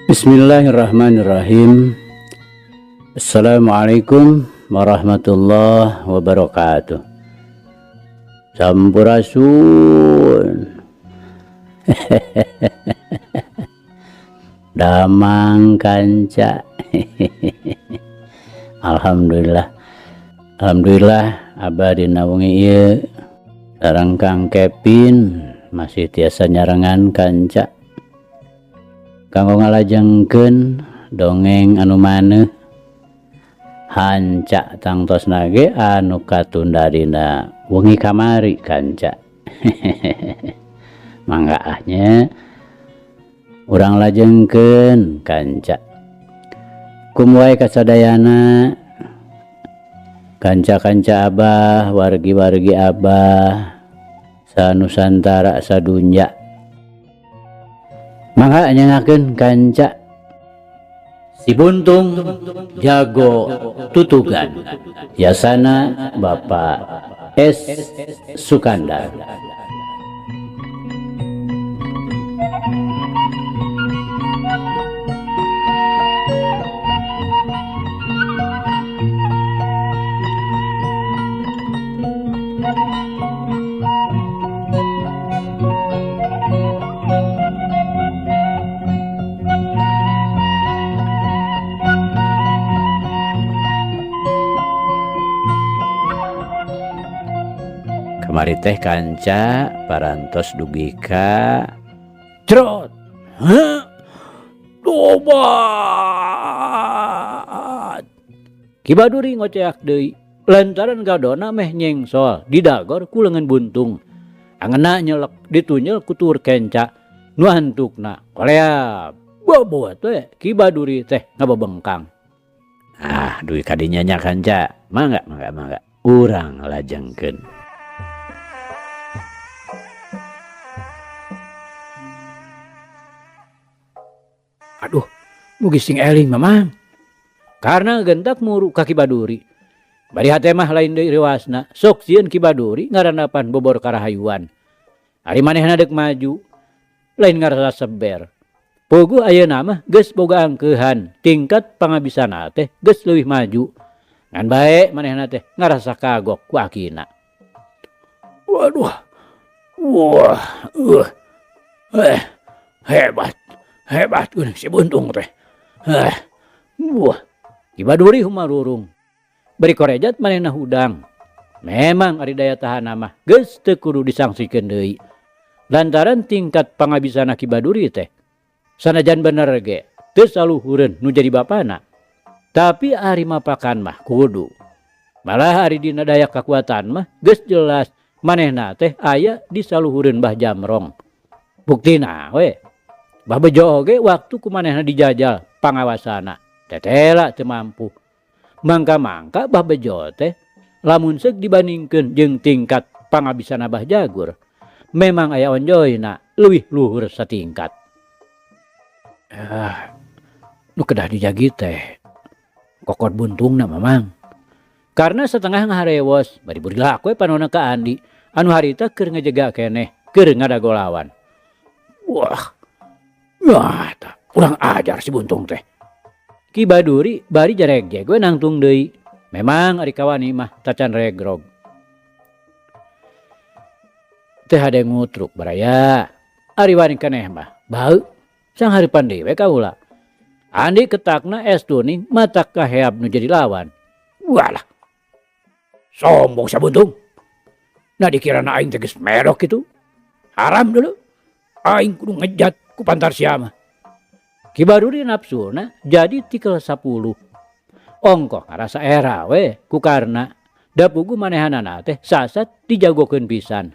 Bismillahirrahmanirrahim. Assalamualaikum warahmatullahi wabarakatuh. Sampurasun. Damang kanca. Alhamdulillah. Alhamdulillah abah dina wengi ieu sareng Kang Kevin masih tiasa nyarengan kanca. Kanggo ngalajengkeun dongeng anu maneuh hanca tangtosna ge anu katunda dina wengi kamari kanca. Mangga ah nya urang lajengkeun kanca. Kum wae kasadayana kanca-kanca abah, wargi-wargi abah sanusantara sadunya. Mangga nyengakeun kanca Si Buntung Jago Tutugan Yasana Bapak S Sukandar. Kamari teh kanca parantos dugi ka Crot. Heh. Tobat. Ki Baduri ngoceak deui lantaran gadona meh nyengsol didagor ku leungeun buntung. Angena nyelek ditunyel ku tuur kenca nu antukna koleab. Bobot we Ki Baduri teh ngabebengkang. Ah, dugi ka dinya nya kanca. Mangga mangga mangga urang lajengkeun. Aduh, mugi sing eling mamang. Karena gentak muru ka Ki Baduri. Bari hate mah lain deui rewasna, sok sieun Ki Baduri ngarandapan bobor karahayuan. Ari manehna deuk maju, lain ngarasa seber. Puguh ayeuna mah geus boga angkeuhan, tingkat pangabisana teh geus leuwih maju. Ngan bae manehna teh ngarasa kagok ku akina. Waduh. Wah, hebat. Hebat geuning si Buntung teh. Wah, Ki Baduri humarurung. Bari korejat manehna hudang. Memang ari daya tahan mah geus teu kudu disangsikeun deui. Lantaran tingkat pangabisana Ki Baduri teh sanajan bener ge teu saluhureun nu jadi bapana. Tapi ari mapakan mah kudu. Malah ari dina daya kakuatan mah geus jelas manehna teh aya di saluhureun Mbah Jamrong. Buktina we Mbah Bejo oge waktu ku manehna dijajal pangawasana tetela teu mampu. Mangka-mangka Mbah Bejo teh lamun seuk dibandingkeun jeung tingkat pangabisana Mbah Jagur, memang aya onjoyna leuwih luhur satingkat. Nu kedah dijagi teh kokot buntungna mamang. Karena setengah ngaharewos bari burilak we panona ka Andi anu harita keur ngejega keneh keur ngadagolawan. Wah. Wah, tah, kurang ajar si Buntung teh. Ki Baduri bari jaregjeg we nangtung deui. Memang ari kawani mah tacan regrog. Teh hade ngutruk baraya. Ari wani keneh mah bau sang hareupan deui we kaula. Andi ketakna es tuning matak kaheab nu jadi lawan. Walah. Sombong si Buntung. Nah dikirana aing teh geus medok kitu. Haram dulu. Aing kudu ngejat ku pantar sia mah. Ki Baduri nafsuna jadi tikel 10. Ongkoh ngarasa era we ku karna da puguh manehanana teh sasat dijagokeun pisan.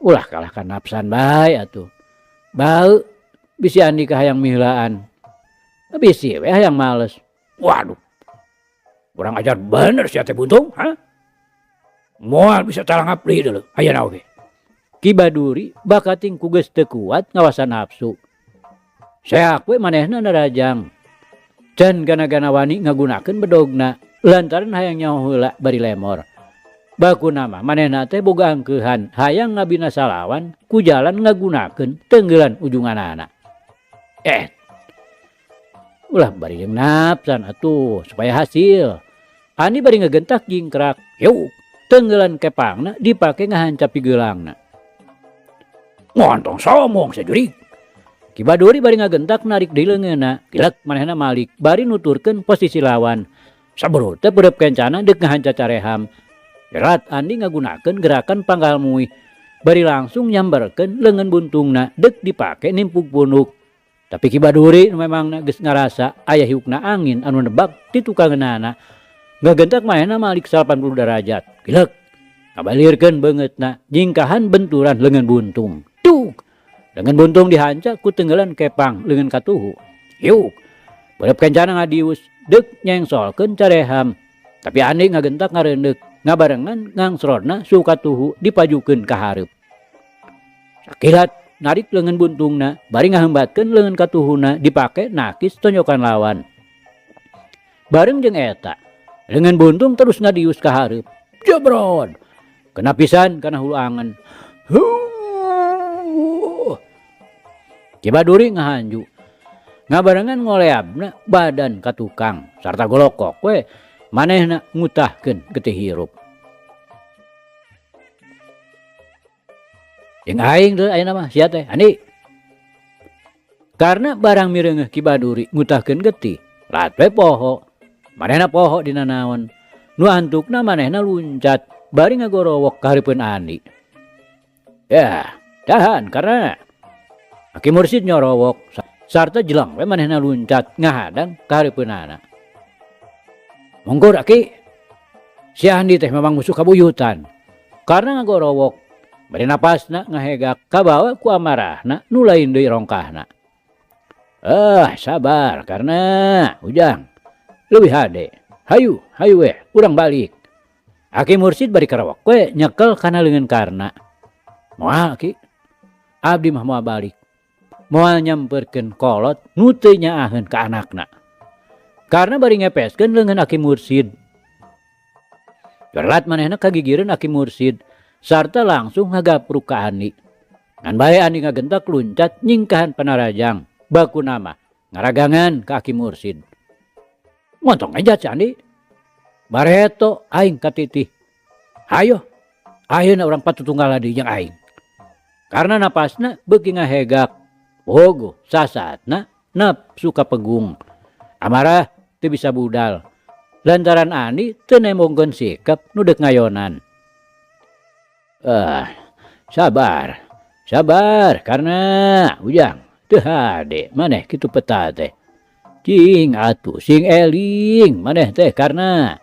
Ulah kalahkan nafsan bae atuh. Bau bisi Andi ka hayang miheulaan. Bisi we hayang males. Waduh. Kurang ajar bener sia teh Buntung, ha? Moal bisa talangap deui deuleu ayeuna oge. Ki Baduri bakating ku geus teu kuat ngawasan nafsu. Seak we manehna narajang. Can gana-gana wani ngagunakeun bedogna lantaran hayang nyaho heula bari lemor. Bakuna mah manehna teh boga angkeuhan hayang ngabina salawan ku jalan ngagunakeun tenggelan ujunganana. Eh. Ulah bari jeung napsan atuh supaya hasil. Andi bari ngagentak jingkrak. Yuk, tenggelan kepangna dipake ngahanca pigeulangna. Ngontong sombong sia jurig. Ki Baduri bari ngagentak narik deui leungeunna, gilek manehna malik bari nuturkeun posisi lawan. Saberu teh peureub kencana deuk ngahanca careham. Jerat Andi ngagunakeun gerakan panggal muih bari langsung nyamberkeun leungeun buntungna deuk dipake nimpug punuk. Tapi Ki Baduri nu memangna geus ngarasa aya hiukna angin anu nebak ti tukangeunana. Ngagentak manehna malik 80 derajat. Gilek ngabalirkeun beungeutna nyingkahan benturan leungeun buntung. Duk! Leungeun buntung dihanca ku tenggelan kepang leungeun katuhu. Hiuk! Beureub kencana ngadius deuk nyengsolkeun careham. Tapi Andi ngagentak ngareundeuh ngabarengan ngangsrona suhu katuhu dipajukeun ka hareup. Sakilat narik leungeun buntungna bari ngahembatkeun leungeun katuhuna dipake nakis tonyokan lawan. Bareng jeung eta, leungeun buntung terus ngadius ka hareup. Jebrod! Kena pisan kana hulu angen. Huh! Ki Baduri ngahanju. Ngabarengan ngoleabna badan ka tukang sarta golokok we manehna ngutahkeun getih hirup. Jeung aing teh ayeuna mah sia teh Andi. Karena barang mireungeuh Ki Baduri ngutahkeun getih, lat we poho. Manehna poho dina naon. Nu antukna manehna luncat bari ngagorowok ka hareupeun Andi. Yah, tahan karena Aki Mursid nyorowok sarta jelang we manehna luncat ngahadang ka hareupeunana. Mungkur Aki, si Andi teh memang musuh kabuyutan. Karena ngagorowok, bari napasna ngahegak kabawa ku amarahna nu lain deui rongkahna. Sabar karena Ujang leuwih hade. Hayu, hayu we, urang balik. Aki Mursid bari karawak we nyekel kana leungeun Karna. Moal Aki, abdi mah moal balik. Moal nyamperkeun kolot nu teu nyaaheun ka anakna. Karena bari ngepeskeun leungeun Aki Mursid. Jorelat manehna kagigireun Aki Mursid sarta langsung ngagapruk ka Andi. Ngan bae Andi ngagentak luncat nyingkahan panarajang baku nama ngaragangan ka Aki Mursid. Ngontong ngejat si Andi. Bareto aing katitih. Hayo, ayeuna urang patutunggal deui jeung aing. Karena napasna beuki ngahegak. Bogo sasatna nafsu kapegung. Amarah teu bisa budal. Lantaran Andi teu nembongkeun sikap nu deuk ngayonan. Sabar. Sabar karena Ujang teu hade maneh kitu peta teh. Cing atuh sing eling maneh teh karena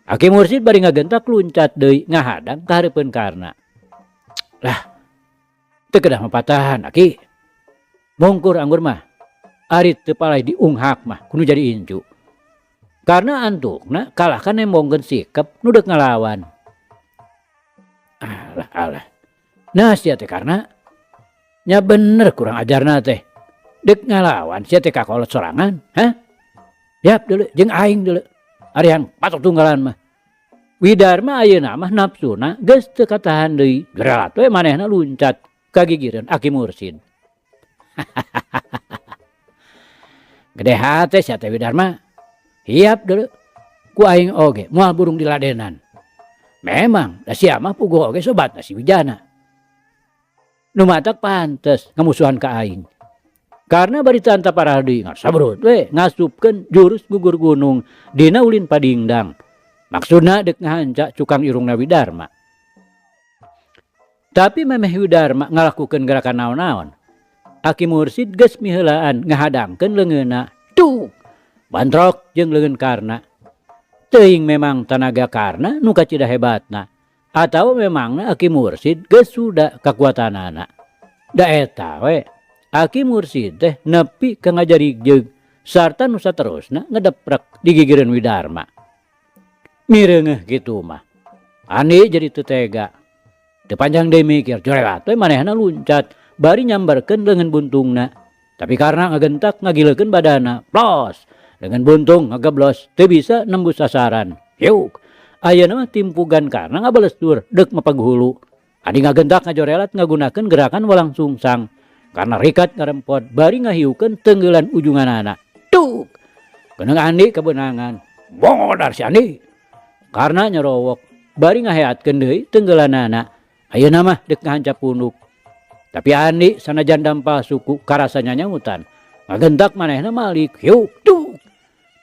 Aki Mursid bari ngagentak luncat deui ngahadang ka hareupeun Karna. Lah, teu kedah mapatahan Aki. Mungkur anggur mah ari teu palai diunghak mah kudu jadi incu. Karena antukna kalahkan nembongkeun sikap nu deuk ngalawan. Alah alah. Nah sia teh Karna nya bener kurang ajarna teh. Deuk ngalawan sia teh kakolot sorangan, hah? Yap deuleu jeung aing deuleu. Arian patok tunggalan mah. Widarma ayeuna mah nafsuna geus teu katahan deui. Gerelat we manehna luncat kagigireun Aki Mursid. Gede hate sia teh Widarma. Hiap deuleu. Ku aing oge moal burung diladenan. Memang da sia mah puguh oge sobatna si Wijana. Nu matak pantes ngamusuhan ka aing. Karena bari tanta parah deui ngasabrut we ngasupkeun jurus gugur gunung dina ulin padingdang. Maksudna deuk ngahanca cukang irungna Widarma. Tapi memeh Widarma ngalakukeun gerakan naon-naon. Aki Mursid geus miheulaan ngahadangkeun leungeunna. Tuk! Bantrok jeung leungeun Karna. Teuing memang tanaga Karna nu kacida hebatna atawa memangna Aki Mursid geus suda kakuatanana. Da eta we Aki Mursid teh nepi ka ngajarigjeug sarta nu saterusna ngedeprek digigireun Widarma. Mireungeuh kitu mah. Andi jadi teu tega. Teu panjang deui mikir, jorelat we manehna luncat bari nyamberkeun leungeun buntungna. Tapi karena ngagentak ngagilekeun badana, plos! Leungeun buntung ngageblos teu bisa nembus sasaran. Hiuk! Ayeuna mah timpugan Karna ngabales dur deuk mapaghulu. Andi ngagentak ngajorelat ngagunakeun gerakan walang sungsang. Karna rikat ngarempot bari ngahiukeun teunggelan ujunganana. Tuk! Keunang Andi kabeunangan. Bongodar si Andi! Karna nyarowok bari ngaheatkeun deui teunggelanana. Ayeuna mah deuk ngahanca punduk. Tapi Andi sanajan dampal suku karasa nyanyautan. Ngagentak manehna malik. Hiuk! Tuk!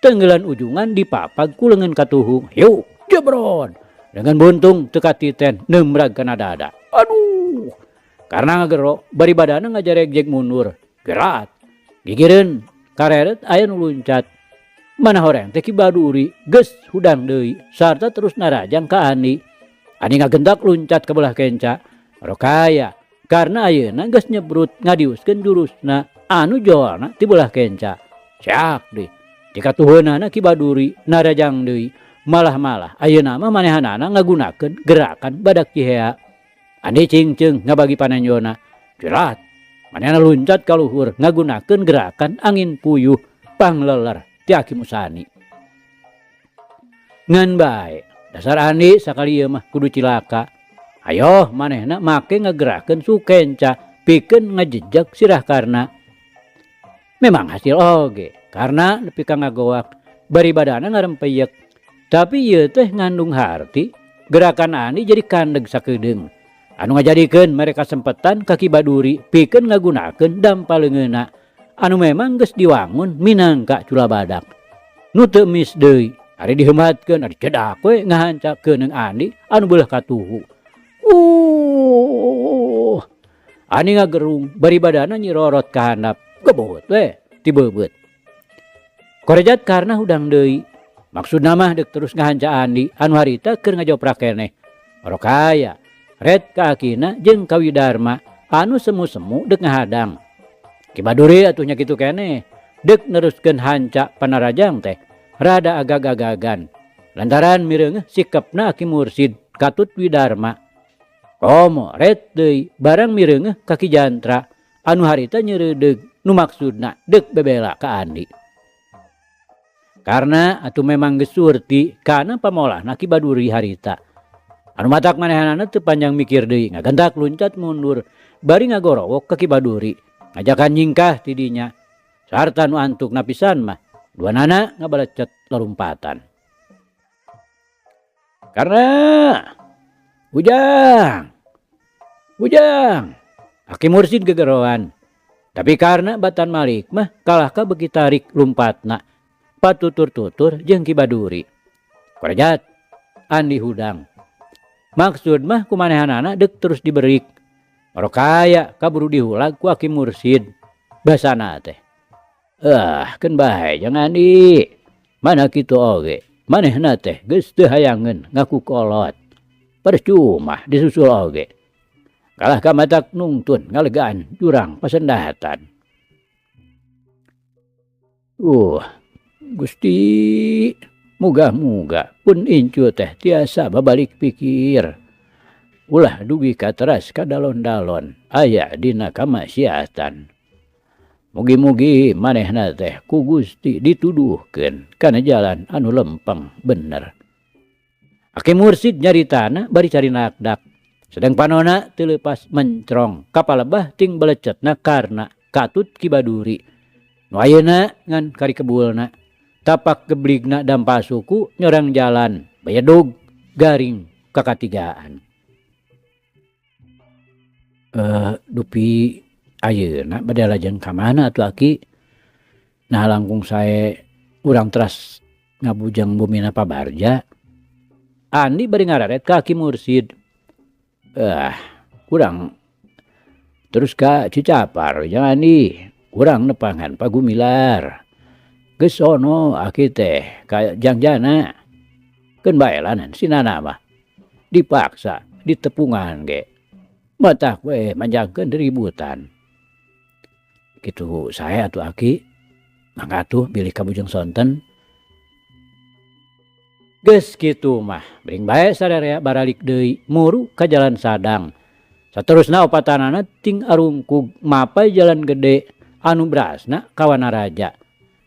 Teunggelan ujungan dipapag ku leungeun katuhung. Hiuk! Jebrod! Leungeun buntung teu katiten neumrag kana dada. Aduh! Karna ngagero bari badana ngajaregjeg mundur. Gerat! Gigireun kareret aya nu luncat. Mana horeng teh Ki Baduri geus hudang deui sarta terus narajang ka Andi. Andi ngagentak luncat ka belah kenca. Rokaya karna ayeuna geus nyebrut ngadiuskeun jurusna anu jolna ti belah kenca. Seak deui ti katuheunana Ki Baduri narajang deui. Malah-malah ayeuna mah manehanana ngagunakeun gerakan badak cihea. Andi cingceung ngabagi panenjona. Jerat! Manehna luncat ka luhur ngagunakeun gerakan angin puyuh pangleler ti Aki Musani. Ngan bae, dasar Andi sakali ieu mah kudu cilaka. Ayoh manehna make ngagerakeun sukenca pikeun ngajejeg sirah Karna. Memang hasil oge, karna nepi ka ngagoak bari badana ngarempeyek. Tapi ieu teh ngandung harti, gerakan Andi jadi kandeg sakedeung. Anu ngajadikeun mere kasempetan ka Ki Baduri pikeun ngagunakeun dampa leungeunna anu memang geus diwangun minangka cula badak. Nu teu mis deui, ari diheumatkeun ari cedak we ngahanca keuneung Andi anu beulah katuhu. Uuh! Andi ngagerung bari badana nyirorot ka handap, gebut we ti beubeut. Korejat karna hudang deui, maksudna mah deuk terus ngahanca Andi anu harita keur ngajoprak keneh. Rokaya red ka akina jeung ka Widarma anu semu-semu deuk ngahadang. Ki Baduri atuh nya kitu keneh deuk neruskeun hanca panarajang teh rada agag-agagan lantaran mireungeuh sikepna Aki Mursid katut Widarma. Komo red deui barang mireungeuh ka Ki Jantra anu harita nyeureudeuh nu maksudna deuk bebela ka Andi. Karna atuh memang geus surti kana pamolahna Ki Baduri harita. Anu matak manehanana teu panjang mikir deui ngagentak luncat mundur bari ngagorowok ka Ki Baduri ngajakan nyingkah ti dinya sarta nu antukna pisan mah duanana ngabalecet lalumpatan. Karna Ujang! Ujang! Aki Mursid gegeroan. Tapi karna batan malik mah kalahka beuki tarik lumpatna patutur-tutur jeung Ki Baduri. Korejat Andi hudang. Maksud mah kumanehanana deuk terus diberik. Rokaya kaburu dihulag ku Aki Mursid. Basana teh. Ah, keun bae jang Andi. Mana kitu oge. Manehna teh geus teu hayangeun ngaku kolot. Percuma disusul oge. Kalah ka matak nungtun ngalegaan jurang pasendatan. Gusti, muga-muga pun incu teh tiasa babalik pikir. Ulah dugi ka teras ka dalon-dalon aya dina kamaksiatan. Mugi-mugi manehna teh ku Gusti dituduhkeun kana jalan anu lempeng bener. Aki Mursid nyaritana bari carinakdak. Sedang panona teu leupas mencrong kapalebah ting belecetna karna katut Ki Baduri. Nu ayeuna ngan kari kebulna. Tapak gebligna dampa suku nyorang jalan bayedug garing kakatigaan. Dupi ayeuna bade lajeng ka mana atuh Aki? Nah langkung sae urang teras ngabujeng bumina Pabarja. Andi bari ngararet ka Aki Mursid. Kurang terus ka Cicapar jang Andi. Urang nepangan Pagumilar. Geus sono Aki teh ka Jangjana. Keun bae lanan si Nana mah. Dipaksa ditepungan ge. Matak we manjangkeun ributan. Kitu sae atuh Aki. Mangga atuh bilih kabujeng sonten. Geus kitu mah bring bae sararea baralik deui muru ka jalan sadang. Saterusna opatanana ting arungkug mapai jalan gede anu berasna ka Wanaraja.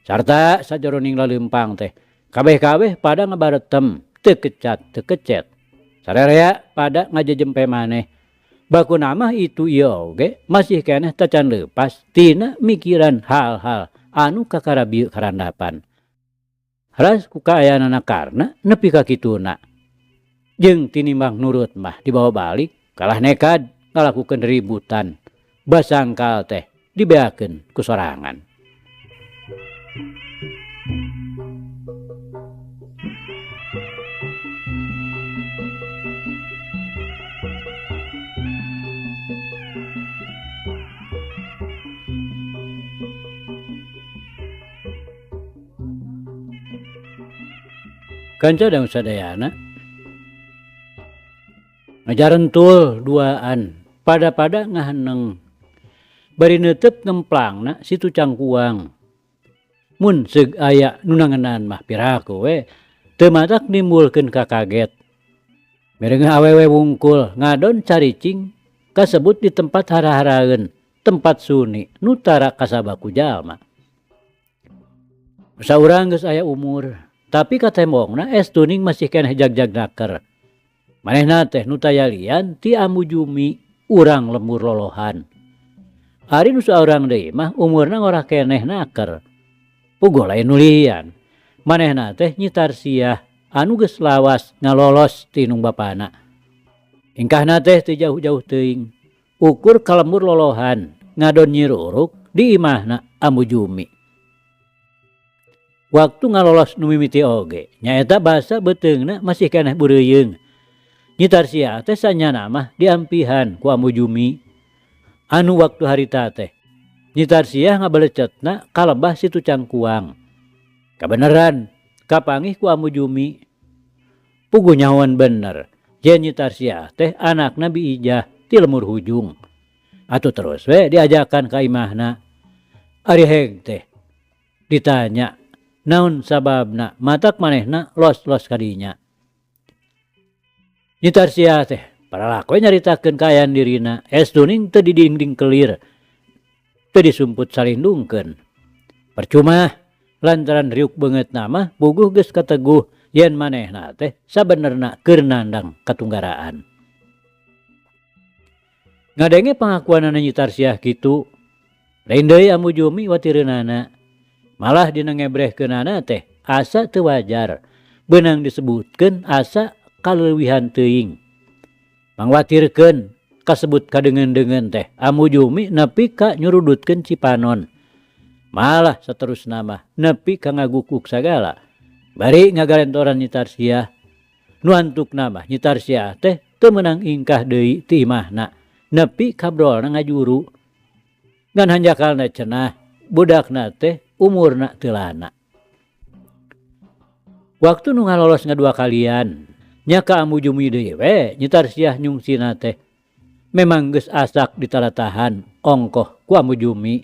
Sarta sajoroning laleumpang teh kabeh-kabeh pada ngabaretem teu kecat teu kecet. Sararea pada ngajejempe maneh. Bakuna mah itu ieu oge masih keneh tacan leupas tina mikiran hal-hal anu kakara bieu karandapan. Ras ku kaayaanana Karna nepi ka kituna. Jeung tinimbang nurut mah dibawa balik kalah nekad ngalakukeun ributan. Basangkal teh dibeakeun ku sorangan. Kanca dang sadayana ngajarentul duaan pada-pada ngaheneng bari neuteup ngemplangna situ cangkuang. Mun seug aya nu nangenan mah piraku we teu matak nimbulkeun kakaget. Mireungeuh awewe wungkul ngadon caricing kasebut di tempat hara-haraeun, tempat suni nu tara kasabaku jalma. Saurang geus aya umur, tapi katembongna es tuning masih keneh jagjag naker. Manehna teh nu tayalian ti Ambu Jumi urang lembur lolohan. Ari nu saurang deui mah umurna ngorah keneh naker. Puguh lain nulian. Manehna teh Nyi Tarsiah anu geus lawas ngalolos ti indung bapana. Ingkahna teh teu jauh-jauh teuing. Ukur ka lembur lolohan ngadon nyiruruk di imahna Ambu Jumi. Waktu ngalolos nu mimiti oge, nyaeta basa beuteungna masih keneh bureuyeung. Nyi Tarsiah teh sanyana mah diampihan ku Ambu Jumi. Anu waktu harita teh Nyi Tarsiah ngabelecetna kalebah situ cangkuang. Kabeneran kapangih ku Ambu Jumi. Puguh nyahoan bener yen Nyi Tarsiah teh anakna Bi Ijah ti lemur hujung. Atuh terus we diajakan ka imahna. Ari heg teh ditanya naon sababna matak manehna los-los kadinya. Nyi Tarsiah teh paralak we nyaritakeun kaayaan dirina, es tuning teu didingding kelir, teu disumput salindungkeun. Percuma lantaran riuk beungeutna mah puguh geus kateguh yen manehna teh sabenerna keur nandang katunggaraan. Ngadenge pangakuanana Nyi Tarsiah kitu, lain deui Ambu Jumi watireunana. Malah dina ngebrehkeunana teh asa teu wajar, beunang disebutkeun asa kaleuwihan teuing. Mangwatirkeun kasebut kadeungeun-deungeun teh Ambu Jumi nepi ka nyurudutkeun Cipanon. Malah saterusna mah nepi ka ngagukuk sagala. Bari ngagalentoran Nyi Tarsiah. Nu antukna mah Nyi Tarsiah teh teu meunang ingkah deui ti imahna, nepi kabrolna ngajuru. Ngan hanjakalna cenah budakna teh umurna teu lana. Waktu nu ngalolos ngadua kalian, nya ka Ambu Jumi deui we Nyi Tarsiah nyungsina teh. Memang geus asak ditalatahan ongkoh ku Ambu Jumi.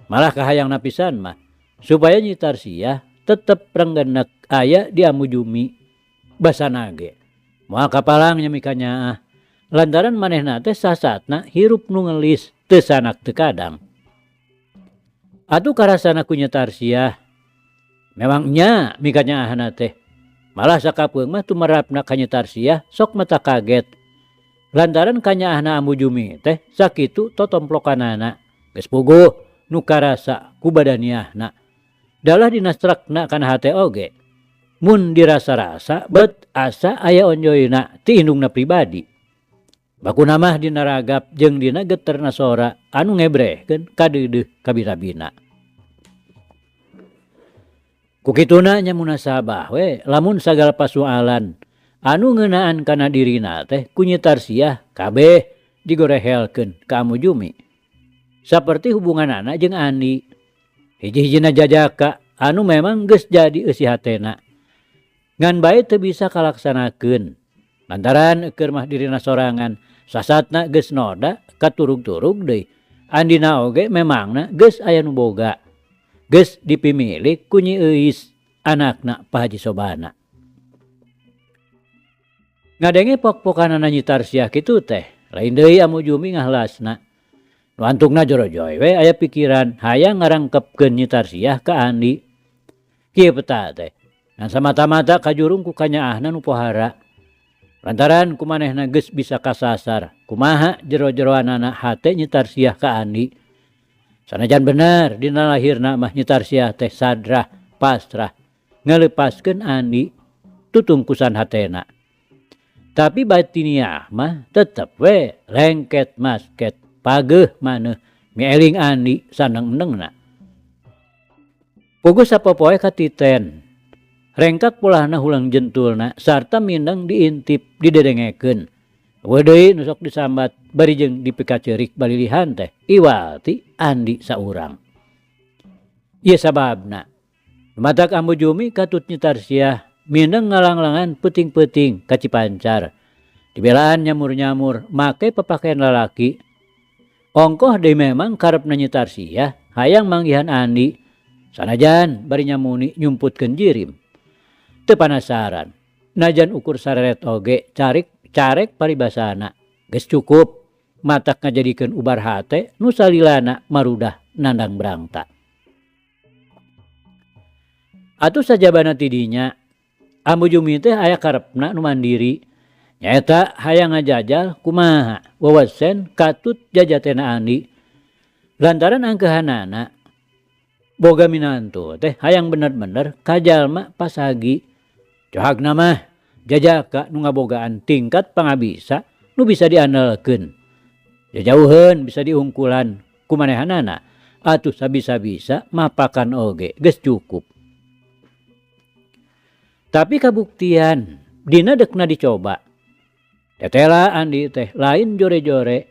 Malah kahayangna pisan mah supaya Nyi Tarsiah tetep renggenek aya di Ambu Jumi. Basana ge moal kapalang nya mikanyaah lantaran manehna teh sasatna hirup nu ngelis teu sanak teu kadang. Atuh karasana ku Nyi Tarsiah memang nya mikanyaahna teh. Malah sakapeung mah tumerapna ka Nyi Tarsiah sok mata kaget. Lantaran kanyaahna Ambu Jumi teh sakitu totomplokanana geus puguh nu karasa ku badaniahna. Dalah dinastrekna kana hate oge. Mun dirasa-rasa bet asa aya onjoyna ti indungna pribadi. Bakuna mah dina ragap jeung dina geterna sora anu ngebrehkeun kadeudeuh kabina-bina. Ku kituna nya munasabah we lamun sagala pasualan anu ngeunaan kana dirina teh ku Nyi Tarsiah kabeh digorehelkeun ka Ambu Jumi. Saperti hubunganana jeung Andi. Hiji-hijina jajaka anu memang geus jadi eusi hatena. Ngan bae teu bisa kalaksanakeun. Lantaran keur mah dirina sorangan sasatna geus noda katurug-turug deui. Andina oge memangna geus aya nu boga. Geus dipimilik ku Nyi Euis anakna Pak Haji Sobana. Ngadenge pok-pokanana Nyi Tarsiah kitu teh, lain deui Ambu Jumi ngahlasna. Nu antukna jorojoy we aya pikiran hayang ngarangkepkeun Nyi Tarsiah ka Andi. Kieu peta teh, ngan samata-mata kajurung ku kanyaahna nu pohara. Lantaran ku manehna geus bisa kasasar kumaha jero-jeroanana hate Nyi Tarsiah ka Andi. Sanajan bener dina lahirna mah Nyi Tarsiah teh sadrah pasrah ngaleupaskeun Andi tutungkusan hatena. Tapi batiniah mah tetep we lengket masket pageuh maneuh mieling Andi saneng-enengna. Puguh sapopoe katiten. Rengkak polahna hulang jentulna sarta mindeng diintip didedengekeun. Eueuh deui nu sok disambat bari jeung dipikaceurik balilihan teh iwal ti Andi saurang. Ieu sababna matak Ambu Jumi katut Nyi Tarsiah mindeng ngalanglangan peuting-peuting ka Cipancar. Dibelaan nyamur-nyamur make papakaian lalaki. Ongkoh deui memang karepna Nyi Tarsiah hayang manggihan Andi sanajan bari nyamuni nyumputkeun jirim. Teu panasaran, najan ukur sareret oge carik carek paribasana geus cukup matak ngajadikeun ubar hate nu salilana marudah nandang brangta. Atuh sajabana ti dinya, Ambu Jumi teh aya karepna nu mandiri, nyaeta hayang ngajajal kumaha wewesen katut jajatena Andi. Lantaran angkeuhanana boga minantu teh hayang bener-bener ka jalma pasagi. Johagna mah jajaka nu ngabogaan tingkat pangabisa nu bisa diandalkeun. Jajauheun bisa diungkulan ku manehanana atuh sabisa-bisa mapakan oge geus cukup. Tapi kabuktian dina dekna dicoba. Tetela Andi teh lain jore-jore.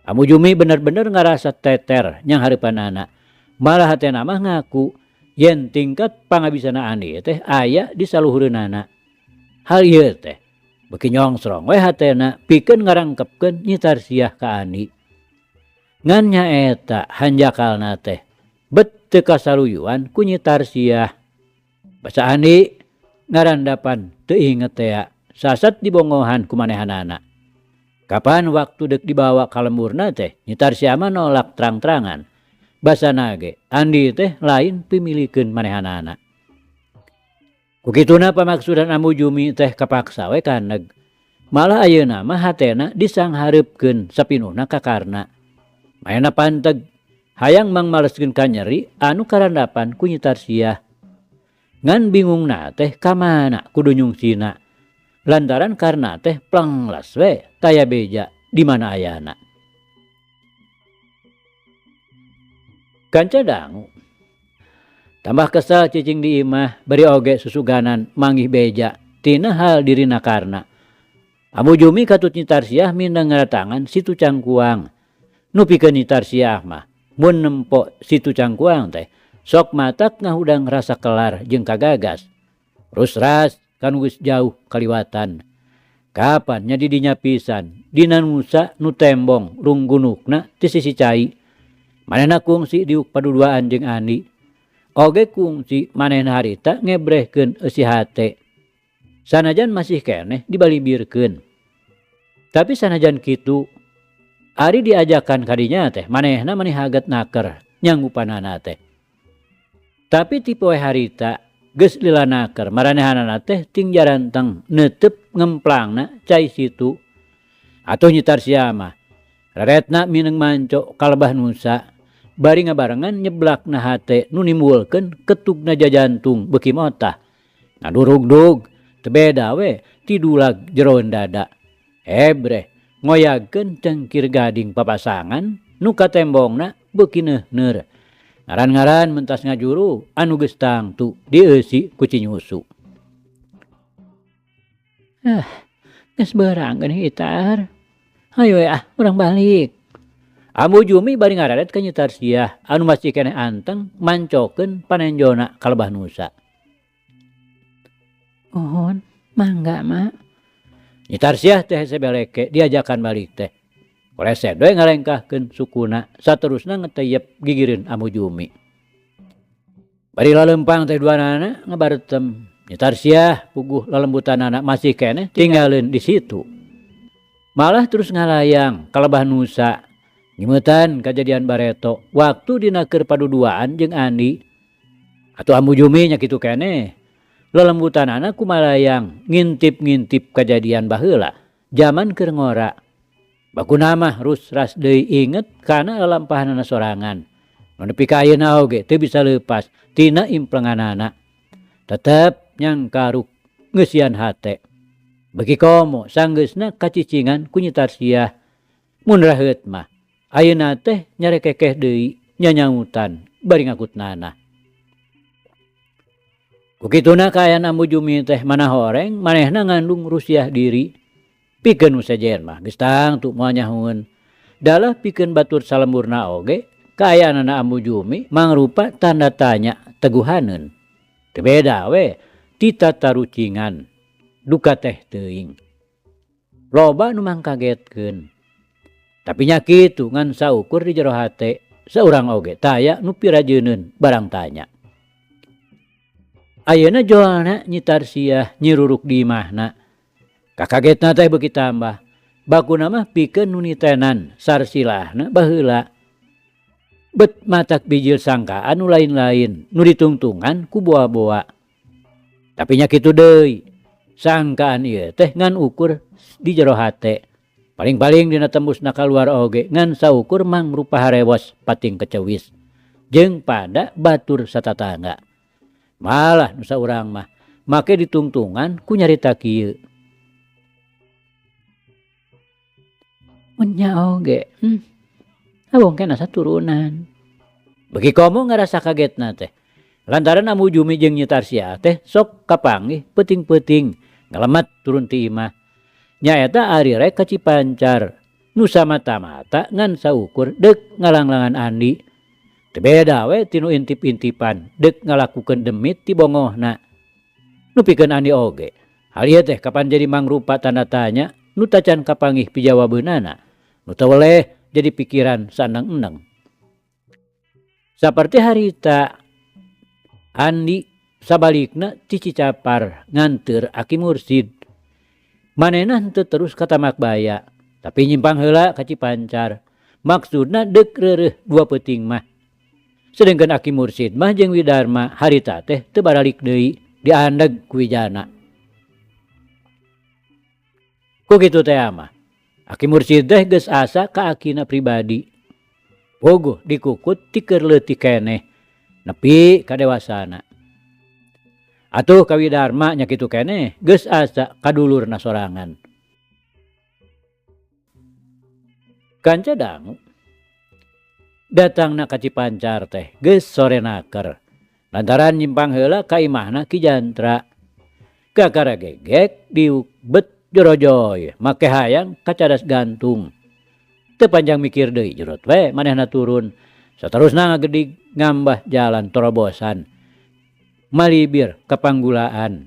Ambu Jumi bener-bener ngarasa teter nyang hareupanana. Malah hatena mah ngaku yen tingkat pangabisana Andi teh aya di saluhureunana. Hal ieu teh beuki nyongsrong we hatena pikeun ngarangkepkeun Nyi Tarsiah ka Andi. Ngan nyaeta hanjakalna teh bet teu kasaluyuan ku Nyi Tarsiah. Basa Andi ngarandapan teu inget tea sasat dibongohan ku manehanana. Kapan waktu deuk dibawa ka lemburna teh Nyi Tarsiah mah nolak terang-terangan. Basana ge Andi teh lain pimilikeun manehanana. Ku kituna pamaksudan Ambu Jumi teh kapaksa we kaneg. Malah ayeuna mah hatena disanghareupkeun sapinuhna ka Karna. Manehna panteg hayang mangmaleskeun kanyeri anu karandapan ku Nyi Tarsiah. Ngan bingungna teh ka mana kudu nyungsina. Lantaran Karna teh plengles we taya beja di mana ayana. Kanca dangu. Tambah kesel cicing di imah bari oge susuganan manggih beja tina hal dirina Karna. Ambu Jumi katut Nyi Tarsiah mindeng ngaratangan situ Cangkuang. Nu pikeun Nyi Tarsiah mah mun nempo situ Cangkuang teh sok matak ngahudang rasa kelar jeung kagagas. Rusras kanu geus jauh kaliwatan. Kapan nya di dinya pisan dina nusa nu tembong runggunukna ti sisi cai. Manehna kungsi diuk paduduaan jeung Andi. Oge kungsi manehna harita ngebrehkeun eusi hate. Sanajan masih keneh dibalibirkeun. Tapi sanajan kitu ari diajakan kadinya teh manehna mani haget naker nyanggupanana teh. Tapi ti poe harita geus lila naker maranehanana teh ting jaranteng neuteup ngemplangna cai situ. Atuh Nyi Tarsiah mah reretna mineng manco kalebah nusa bari ngabarengan nyeblakna hate nu nimbulkeun ketugna jajantung beuki motah. Ngadurugdug teu beda we ti dulag jeroeun dada. Hebreh ngoyagkeun cengkir gading papasangan nu katembongna beuki neuhneur. Ngaran-ngaran mentas ngajuru anu geus tangtu dieusi ku cinyusu. Geus beurang geuning itar. Hayu we ah urang balik. Ambu Jumi bari ngararet ka Nyi Tarsiah anu masih keneh anteng mancokeun panenjona ka lebah nusa. Uhun, mangga mak. Nyi Tarsiah teh hese beleke diajakan balik teh. Koleset we ngalengkahkeun sukuna saterusna ngeteyep gigireun Ambu Jumi. Bari lalempang teh duanana ngabaretem. Nyi Tarsiah puguh lalembutanana masih keneh tinggaleun di situ. Malah terus ngalayang ka lebah nusa. Nyimetan kajadian bareto waktu dina keur paduduaan jeung Andi. Atuh Ambu Jumi nya kitu keneh. Lelembutanana kumalayang ngintip-ngintip kajadian baheula jaman keur ngora. Bakuna mah rusras deui inget kana lalampahanana sorangan. Nu nepi ka ayeuna oge teu bisa leupas tina implenganana. Tetep nyangkaruk ngeusian hate. Beuki komo sanggeusna kacicingan ku Nyi Tarsiah. Mun raheut mah ayeuna teh nyarekekeh deui nyanyautan bari ngakutnana. Kukituna kaayaan Ambu Jumi teh mana horeng manehna ngandung rusiah diri. Pikeun nu sejen mah geus tangtu moal nyahueun. Dalah pikeun batur salemburna oge kaayaanana Ambu Jumi mangrupa tanda tanya teguhaneun. Teu beda we ti tatarucingan duka teh teuing. Loba nu mangkagetkeun. Tapi nya kitu ngan saukur di jero hate saurang oge taya nu pirajeuneun barang tanya. Ayeuna jolna Nyi Tarsiah nyiruruk di imahna. Kakagetna teh beuki tambah. Bakuna mah pikeun nu nitenan sarsilahna baheula. Bet matak bijil sangkaan nu lain-lain nu ditungtungan ku boa-boa. Tapi nya kitu deui, sangkaan ieu teh ngan ukur di jero hate. Paling-paling dina tembusna kaluar oge ngan saukur mangrupa harewos pating kecewis jeung pada batur satatangga. Malah nu saurang mah make ditungtungan ku nyarita kieu. Mun nya oge, abong kena saturunan. Beuki komo ngarasa kagetna teh. Lantaran Ambu Jumi jeung Nyi Tarsiah teh sok kapanggih peuting-peuting ngalemet turun ti imah. Nyaeta ari rek ka Cipancar nu samata-mata ngan saukur deuk ngalanglangan Andi. Teu beda we tinu intip-intipan deuk ngalakukeun demit ti bongohna. Nu pikeun Andi oge. Hal ieu teh kapan jadi mangrupa tanda tanya nu tacan kapanggih pijawabeunana. Nu teu weleh jadi pikiran saendeng-endeng. Saperti harita Andi sabalikna ti Cicapar nganteur Aki Mursid. Manehna henteu terus ka Tamak Baya, tapi nyimpang heula ka Cipancar. Maksudna deuk reureuh dua peuting mah. Sedengkeun Aki Mursid mah jeung Widarma harita teh teu baralik deui diandeg ku Wijana. Ku kitu teh mah, Aki Mursid teh geus asa ka akina pribadi. Puguh dikukut ti keur leutik keneh nepi ka dewasana. Atuh ka Widarma nya kitu keneh geus asa ka dulurna sorangan. Kanca dangu datangna ka Cipancar teh geus sore naker. Lantaran nyimpang heula ka imahna Ki Jantra. Kakara gegek diuk bet jorojoy make hayang kacadas gantung. Teu panjang mikir deui jurut we manehna turun. Saterusna ngagedig ngambah jalan torobosan. Malibir kapanggulaan.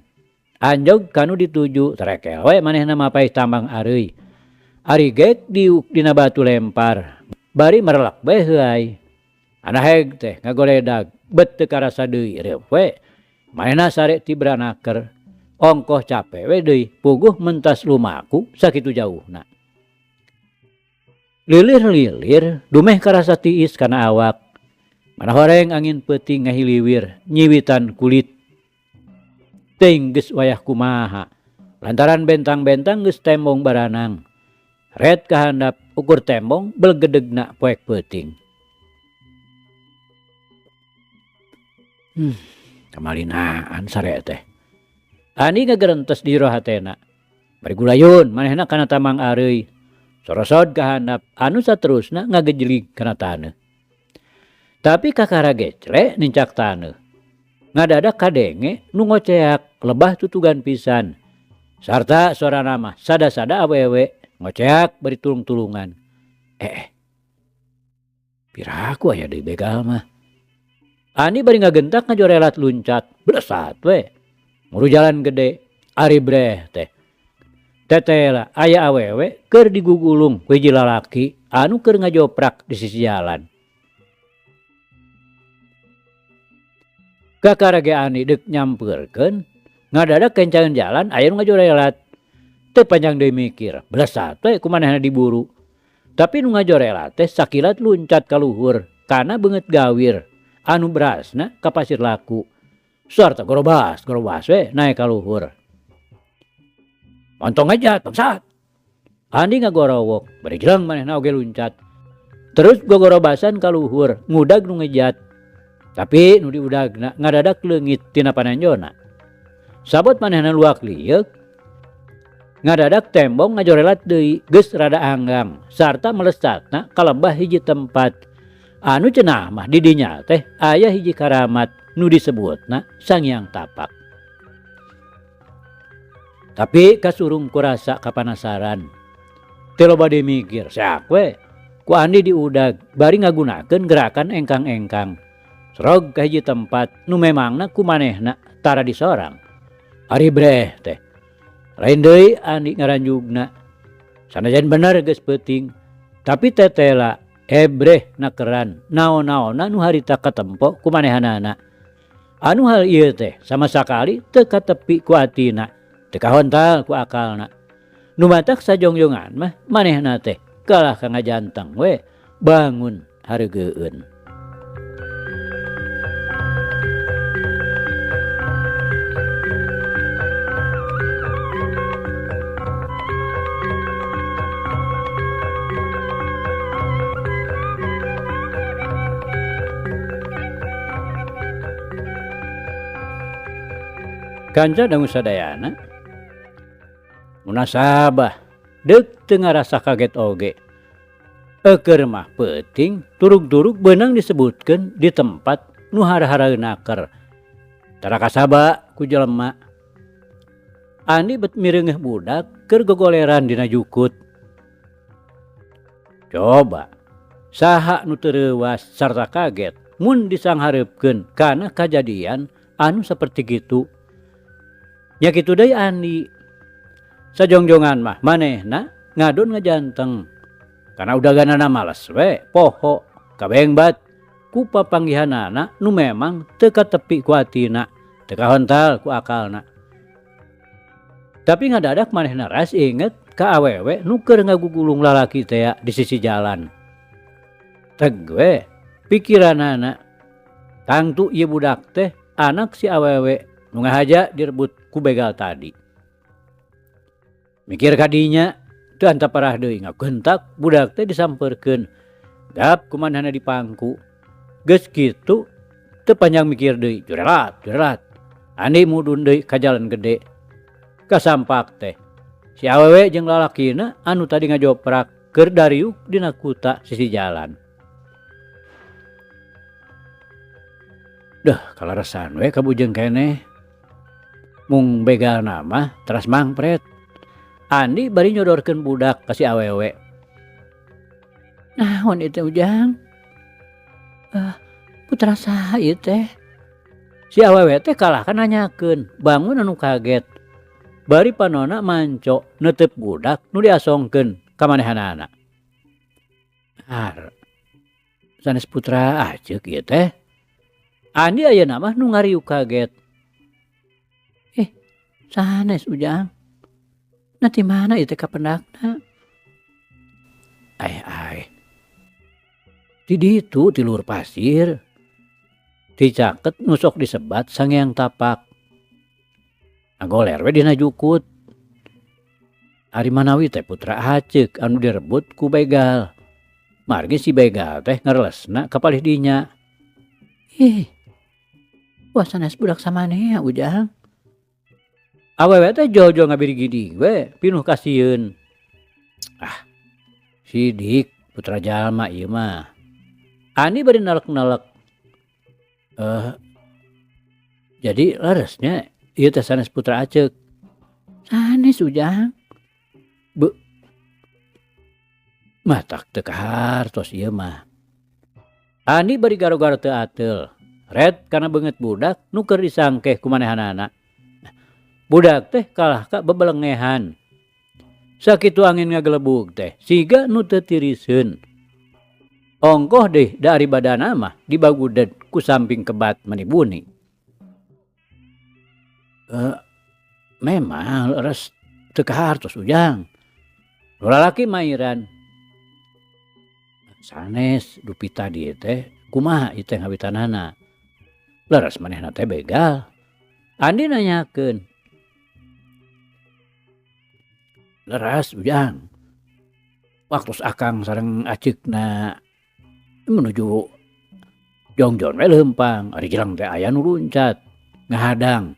Anjog kanu dituju terekel we manehna mapay tambang areuy. Ari gek diuk dina batu lempar. Bari merelak we heuay. Anaheg teh ngagoledag bet teu karasa deui reup we. Manehna sare ti branaker. Ongkoh cape we deui puguh mentas lumaku sakitu jauhna. Lilir-lilir dumeh karasa tiis kana awak. Mana horeng angin peuting ngahiliwir nyiwitan kulit. Teuing geus wayah kumaha. Lantaran bentang-bentang geus tembong baranang. Red kahandap ukur tembong belgedegna poek peuting. Kamalinaan sare teh. Andi ngagerentes di jero hatena. Bari gulayun manehna kana tamang areuy. Sorosod kahandap anu saterusna ngagejlig kana taneuh. Tapi kakara gecle nincak taneuh. Ngadadak kadenge nu ngoceak lebah tutugan pisan. Sarta sorana mah sada-sada awewe ngoceak bari tulung-tulungan. Piraku aya deui begal mah. Andi bari ngagentak ngajorelat luncat, blesat we. Muru jalan gede, ari breh teh. Tetela aya awewe keur digugulung ku hiji lalaki anu keur ngajoprak di sisi jalan. Kakara ge Andi deuk nyampeurkeun, ngadadak kencangan jalan aya nu ngajorelat. Teu panjang deui mikir, blesat we ku manehna diburu. Tapi nu ngajorelat teh sakilat luncat ka luhur kana beungeut gawir anu berasna ka pasir laku. Sarta gorobas gorobas we naek ka luhur. Montong ngejat bangsat. Andi ngagorowok bari jeleng manehna oge luncat. Terus gogorobasan ka luhur ngudag nu ngejat. Tapi nu diudagna ngadadak leungit tina panenjona. Sabot manehna luak lieuk ngadadak tembong ngajorelat deui geus rada anggang sarta melesatna ka lembah hiji tempat. Anu cenah mah di dinya teh aya hiji karamat nu disebutna Sangyang Tapak. Tapi kasurung kurasa kapanasaran. Teu loba deui mikir, seak we ku Andi diudag bari ngagunakeun gerakan engkang-engkang. Serog ka hiji tempat nu memangna ku manehna tara disorang. Ari breh teh. Lain deui Andi ngaranjugna. Sanajan bener geus peuting, tapi tetela ebreh nakeran naon-naonna nu harita katempo ku manehanana. Anu hal ieu teh sama sakali teu katepi ku atina, teu kahontal ku akalna. Nu matak sajongjongan mah manehna teh kalah ka ngajanteng we bangun hareugeun. Kanca dangu sadayana munasabah deuk teu ngarasa kaget oge. Eukeur mah peuting turug-turug beunang disebutkeun di tempat nu hara-haraeun aker. Tara kasaba ku jelema. Andi bet mireungeuh budak keur gogoleran dina jukut. Coba saha nu teu reuwas sarta kaget mun disanghareupkeun kana kajadian anu saperti kitu. Nya kitu deui Andi. Sajongjongan mah manehna ngadon ngajanteng. Kana udaganana males we poho kabengbat ku papanggihanana nu memang teu katepi ku atina, teu kahontal ku akalna. Tapi ngadadak manehna ras inget ka awewe nu keur ngagugulung lalaki tea di sisi jalan. Teg we pikiranana tangtu ieu budak teh anak si awewe nu ngahaja direbut ku begal tadi. Mikir kadinya teu antaparah deui ngagentak budak teh disampeurkeun. Gap kumanehna dipangku. Geus kitu teu panjang mikir deui, jurelat jurelat. Andi mudun deui ka jalan gede. Kasampak teh si awewe jeung lalakina anu tadi ngajoprak keur dariuk dina kuta sisi jalan. Deuh kalaresan we kabujeng keneh. Mung begalna mah teras mangpret. Andi bari nyodorkeun budak ka si awewe. Naon ieu teh Ujang? Putra saha ieu teh? Si awewe teh kalah ka nanyakeun, bangun anu kaget. Bari panona manco neuteup budak nu diasongkeun ka manehanana. Ar, sanes putra aceuk ieu teh. Andi ayeuna mah nu ngariuk kaget. Sanes Ujang. Nah ti mana ieu teh kapendakna? Ai ai. Ti ditu ti luhur pasir. Ti caket nu sok disebat Sangyang Tapak. Ngagoler we dina jukut. Ari manawi teh putra aceuk anu direbut ku begal. Margi si begal teh ngarelesna ka palih dinya. Ih. Wah sanes budak samanea Ujang. Awewe teh jol-jol ngabirigiding we pinuh kasieun. Ah, sidik putra jalma ieu mah. Andi bari nelek-nelek. Jadi leresnya ieu teh sanes putra aceuk. Sanes Ujang. Be matak teu kahartos ieu mah. Andi bari garo-garo teu ateul. Red kana beungeut budak nu keur disangkeh ku manehanana. Budak teh kalah ka bebelengehan. Sakitu angin ngagelebug teh siga nu teu tiriseun. Ongkoh deh dari badana mah dibaguded ku samping kebat mani buni. Memang leres teu kahartos Ujang. Nu lalaki mairan. Sanes dupi tadi teh kumaha ieu teh ngawitanana. Leres manehna teh begal. Andi nanyakeun. Leres Ujang. Waktos akang sareng aceukna menuju jongjon we leumpang ari jeleng teh aya nu luncat ngahadang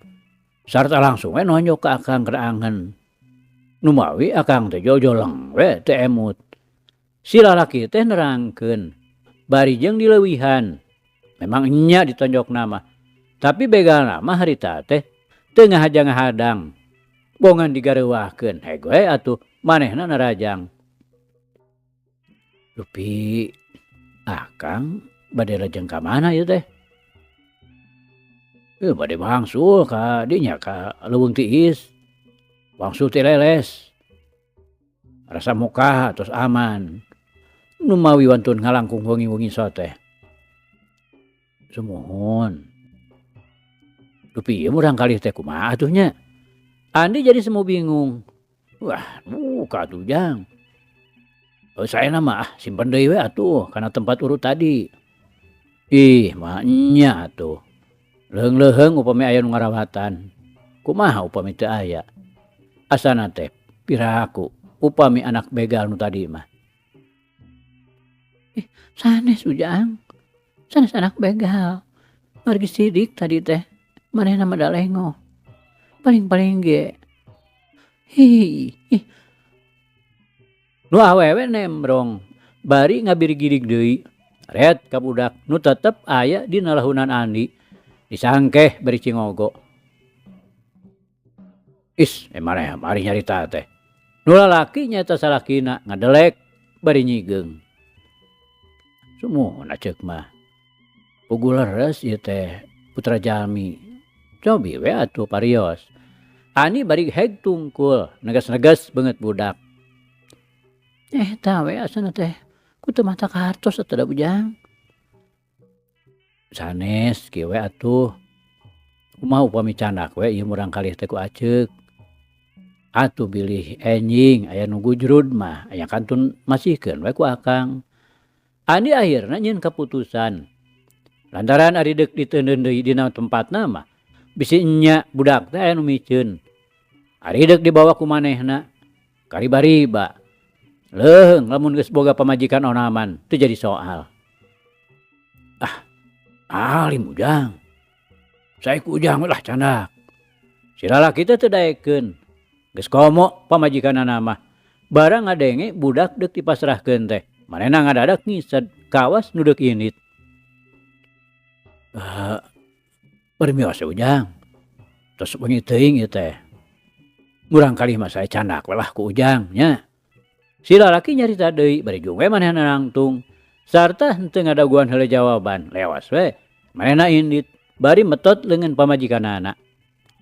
sarta langsung we nonjok ka akang kana angen. Numawi akang teh jojoleng we teu emut. Si lalaki teh nerangkeun bari jeung dileuwihan. Memang enya ditonjokna mah, tapi begalna mah harita teh teu ngahaja ngahadang. Bongan digareuwahkeun heg we atuh manehna narajang. Dupi akang bade lajeng ka mana ieu teh? Bade wangsul ka dinya ka leuweung tiis. Wangsul ti leles. Rasa muka tos aman. Numawi wantun ngalangkung wengi-wengi soteh. Sumuhun. Dupi ieu murang kalih teh kumaha atuh nya? Andi jadi semu bingung. Wah, buka atuh Jang. Saena mah simpen deui we atuh kana tempat urut tadi. Ih, mah nya atuh. Leuheung-leuheung upami aya nu ngarawatan. Kumaha upami teu aya? Asana teh piraku upami anak begal nu tadi mah. Ih, sanes Ujang. Sanes anak begal. Margi sidik tadi teh manehna mah dalengoh. Paling-paling ge. Hi, ih. Nu awewe nembrong bari ngabirigirig deui. Ret ka budak nu tetep aya dina lahunan Andi. Disangkeh bari cingogo. Is, maneh mari nyarita teh. Nu lalaki nyaeta salakina ngadelek bari nyigeung. Sumuhun aceuk mah. Puguh leres ieu teh putra jalmi. Cobi we atuh parios. Ani bari heg tungkul neges-neges beungeut budak. Tah we asana teh ku teu mata kartos atuh da Ujang. Sanes kieu we atuh. Kumaha upami candak we ieu murang kalih teh ku aceuk. Atuh bilih enjing aya nu gujrud mah aya kantun masihkeun we ku akang. Andi akhirna nyieun kaputusan. Lantaran ari deuk diteundeun deui dina tempatna mah bisi enya budak teh aya nu miceun. Ari deuk dibawa ku manehna kariba-riba. Leuheung lamun geus boga pamajikan onaman teu jadi soal. Ah, alim Ujang. Saeku Ujang lah candak. Si lalaki teh teu daekeun. Geus komo pamajikanana mah. Barang ngadenge budak deuk dipasrahkeun teh. Manehna ngadadak ngised kawas nu deuk indit. Permios Ujang. Tos wengi teuing ieu teh. Murang kalih mah sae candak we lah ku Ujang nya. Si lalaki nyarita deui bari jung we manehna nangtung. Sarta henteu ngadaguan heula jawaban, lewas we. Manehna indit bari metot leungeun pamajikanana.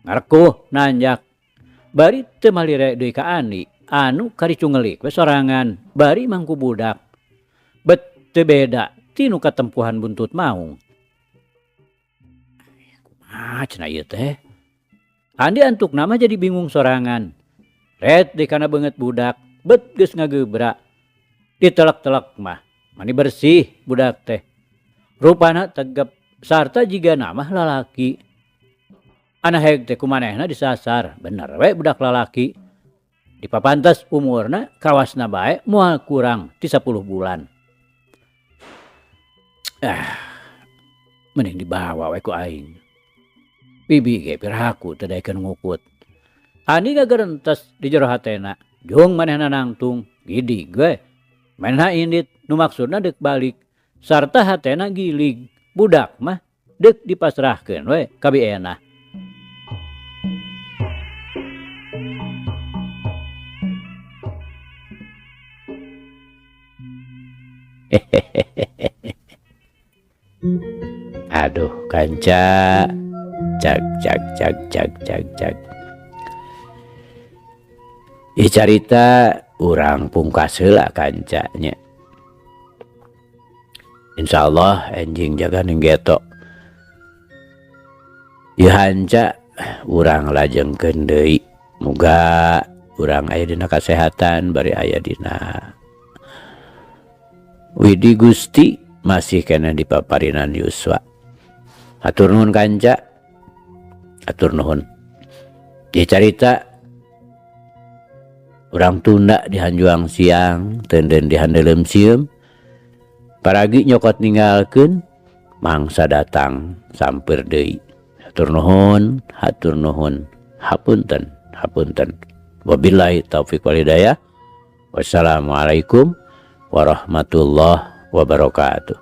Ngarekuh nanjak. Bari teu malire deui ka Andi anu karicungelik we sorangan bari mangku budak. Bet teu beda ti nu katempuhan buntut maung. Kumaha cenah ieu teh? Andi antukna mah jadi bingung sorangan. Ret deui kana beungeut budak, bet geus ngagebra. Ditelek-telek mah, mani bersih budak teh. Rupana tegep sarta jigana mah lalaki. Ana heg teh kumanehna disasar, bener we budak lalaki. Dipapantas umurna kawasna bae moal kurang ti 10 bulan. Mending dibawa we ku aing. Bibi ge piraku teu daekeun ngukut. Andi ngagerentes di jero hatena, jung manehna nangtung, gidig we. Manehna indit nu maksudna deuk balik, sarta hatena gilig, budak mah deuk dipasrahkeun we ka bienah. Aduh kanca, cag cag cag cag cag cag. Ih carita urang pungkas heula kanca nya. Insyaallah enjing jaga ning geto. Ieu hanca urang lajengkeun deui. Muga urang aya dina kasehatan bari aya dina Widi Gusti masih kena di paparinan Yuswa. Hatur nuhun kanca. Atur nuhun. Di carita urang tunda di hanjuang siang, tenden di handeuleum sieum. Paragi nyokot ninggalkeun, mangsa datang sampeur deui. Hatur nuhun, hatur nuhun. Hapunten, hapunten. Wabillahi taufik wal hidayah. Wassalamualaikum warahmatullahi wabarakatuh.